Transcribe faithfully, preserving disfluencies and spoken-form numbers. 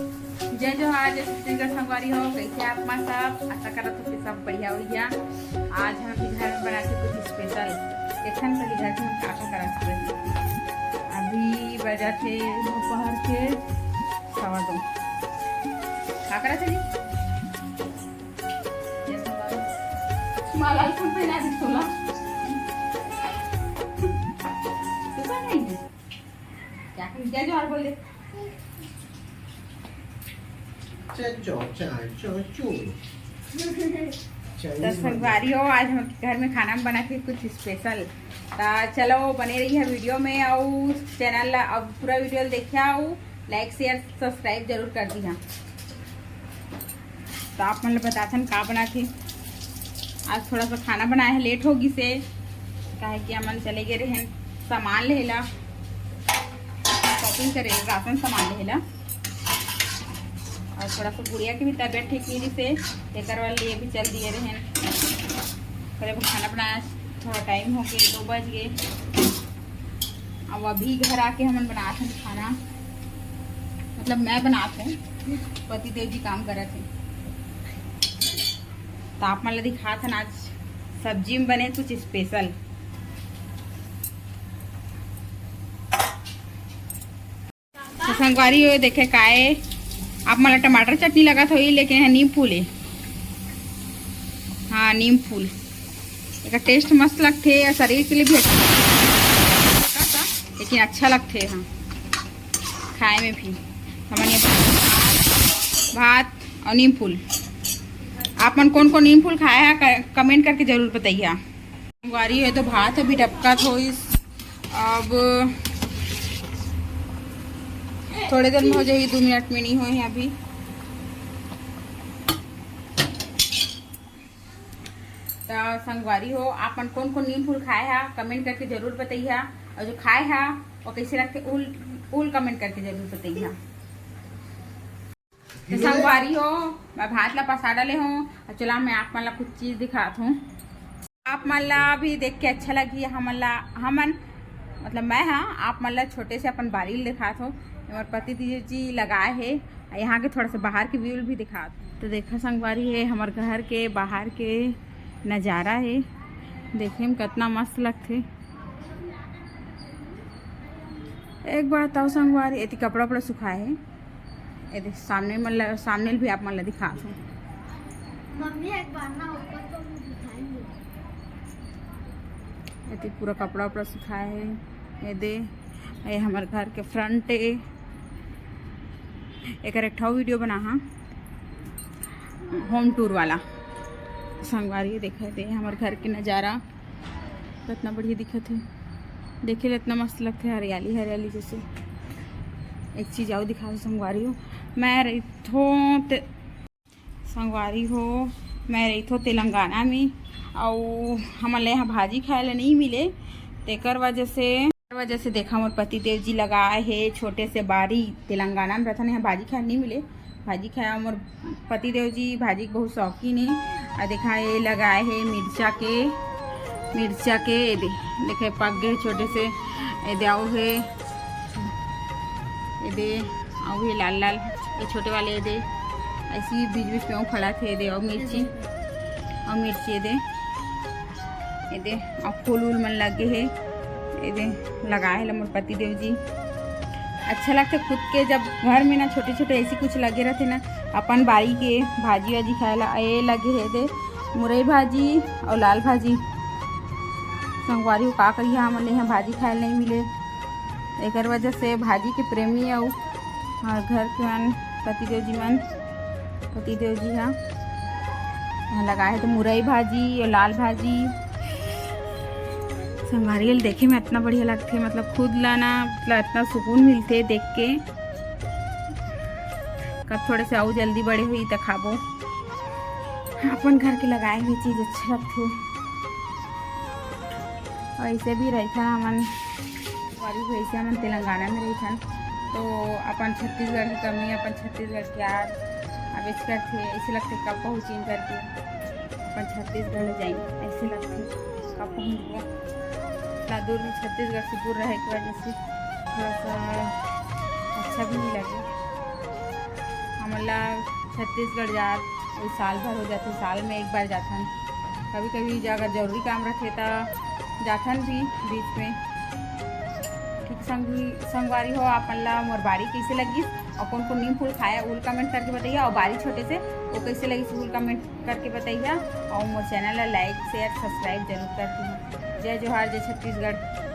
जय जोहार, जय छत्तीसगढ़ संगवारी हो। कैसे आप मन सब? आशा करत हो कि सब बढ़िया होइया। आज हम घर में बनाथे कुछ स्पेशल। देखन सही घर में का का करत हे। अभी बजाथे दोपहर के सवा दो। का करत हे जी? ये सवा दो। माला फूल पहना दे तोला। तू का नहीं है? क्या कर, जय जोहार बोल दे। चल, चल, चल, चल, चल। तो संगवारी हो, आज हम घर में खाना में बनाथे कुछ स्पेशल। तो चलो, बने रहिहा वीडियो में, अउ चैनल ला, अब पूरा वीडियो देखिहा, अउ लाइक, शेयर, सब्सक्राइब जरूर कर दिहा। तो आप मन ल बताथन का बनाथे। आज थोड़ा सा खाना बनाए हे, लेट हो गिस हे, काहे कि हमन चले गए रहेन सामान लेहे ला, शॉपिंग करे, राशन सामान लेहे ला। और थोड़ा सा गुड़िया के भी तबीयत ठीक नहीं रहिस हे, तेकर वाले लिए भी चल दिए रहेन। फिर अब खाना बनाए, थोड़ा टाइम हो गए, दो बज गए। अब अभी घर आके हमन बनात हन खाना, मतलब मैं बनात हूँ, पति देव जी काम करत हे। तो आप मन ला दिखात हन आज सब्जी में बने कुछ स्पेशल। तो संगवारी हो, देखे काय, आप मन ला टमाटर चटनी लगत होही, लेकिन यह नीम फूल हे। हाँ, नीम फूल, एकर टेस्ट मस्त लगथे और शरीर के लिए भी अच्छा, लेकिन अच्छा लगथे। हाँ, खाए में भी। हमन ये भात और नीम फूल, आप मन कौन कौन नीम फूल खाए हैं, क-, कमेंट करके जरूर बताइए। संगवारी हो, तो भात अभी डबकत होइस, अब थोड़े देर में हो जाही, दो मिनट में नहीं होए हे अभी। तो संगवारी हो, आप मन कौन कौन नीम फूल खाए हा, कमेंट करके जरूर बताइहा, और जो खाए हा वो कैसे लगथे, उल उल कमेंट करके जरूर बताइहा। तो संगवारी हो, मैं भात ला पसा डाले हूँ, और चला मैं आप मन ला कुछ चीज दिखात हूँ। आप मन ला भी देख के अच्छा लगी, हमन ला, हमन मतलब मैं, हाँ, आप मन ला छोटे से अपन बारी ल दिखात हूँ। हमर पति देव जी लगाए हे, और यहाँ के थोड़ा सा बाहर के व्यू भी दिखात हूँ। तो देखा संगवारी, हे हमर घर के बाहर के नजारा हे, देखे में कितना मस्त लगथे। एक बार तब संगवारी, एती कपड़ा उपड़ा सुखाए हे। ये देख, सामने मन ला, सामने भी आप मन ला दिखात हूँ। मम्मी, एक बार ना ऊपर तो हम दिखाएंगे। ये देख, पूरा कपड़ा उपड़ा सुखाए हे। ये दे, ये हमर घर के फ्रंट हे। एकर एक ठो वीडियो बना हा, होम टूर वाला। संगवारी, देखा दे हमर घर के नजारा। कितना बढ़िया दिखत हे, देखे ले इतना मस्त लगथे, हरियाली हरियाली जैसे। एक चीज अउ दिखाओ संगवारी हो, मैं रहिथों ते-, संगवारी हो, मैं रहिथों तेलंगाना में, अउ हमन ले यहाँ भाजी खाए ला नहीं मिले, तेकर वजह से, वजह से देखा मोर पति देव जी लगाए हे छोटे से बारी। तेलंगाना में रहथन, यहाँ भाजी खाए नहीं मिले, भाजी खाए। मोर पति देव जी भाजी के बहुत शौकीन हे। आ देखा, ये लगाए हे मिर्चा के, मिर्चा के, ये दे, देखे पक गए छोटे से। ये दे, अउ हे, ये दे, अउ हे लाल लाल, ये छोटे वाले, ये दे, ऐसी बीच बीच में अउ फला थे, ये दे, अउ मिर्ची, अउ मिर्ची, ये दे, ये दे, अउ फूल उल मन लगे हे, ये दे, लगाए हे ला मोर पति देव जी। अच्छा लगथे खुद के, जब घर में ना छोटे छोटे ऐसी कुछ लगे रहथे ना, अपन बारी के भाजी वाजी खाए ला। ये लगे हे दे मुरई भाजी और लाल भाजी। संगवारी हो, का करिए, हमन ले यहाँ भाजी खाए नहीं मिले, एकर वजह से भाजी के प्रेमी अउ हमारे घर के मन, पति देव जी मन, पति देव जी हा यहाँ लगाए हे तो मुरई भाजी और लाल भाजी। संगवारी ल देखे में इतना बढ़िया लगथे, मतलब खुद ला ना, मतलब इतना सुकून मिलथे देख के। कब थोड़े से अउ जल्दी बड़े हुई त खाबो। अपन घर के लगाए हुए चीज अच्छा लगथे। ऐसे भी रहिथन हमन, गरीब ऐसे हमन तेलंगाना में रहिथन, तो अपन छत्तीसगढ़ के कमी, अपन छत्तीसगढ़ के याद अब ऐसे करथे, ऐसे लगथे कब पहुँचिन करके। अपन छत्तीसगढ़ जाई, ऐसे लगथे कब पहुँचबो। इतना दूर में, छत्तीसगढ़ से दूर रहे के वजह से थोड़ा सा अच्छा भी नहीं लगे। ला छत्तीसगढ़ जात, वो साल भर हो जाथे, साल में एक बार जाथन। कभी कभी अगर जरूरी काम रथे त जाथन भी बीच में। ठीक संगी संगवारी हो, आप मन ला मोर बारी कैसे लगिस और कौन कौन नीम फूल खाया, उल कमेंट करके बताइए। और बारी छोटे से वो कैसे लगिस, उल कमेंट करके बताइए। और मोर चैनल ला लाइक, शेयर, सब्सक्राइब जरूर कर दिए। जय जोहार, जय छत्तीसगढ़।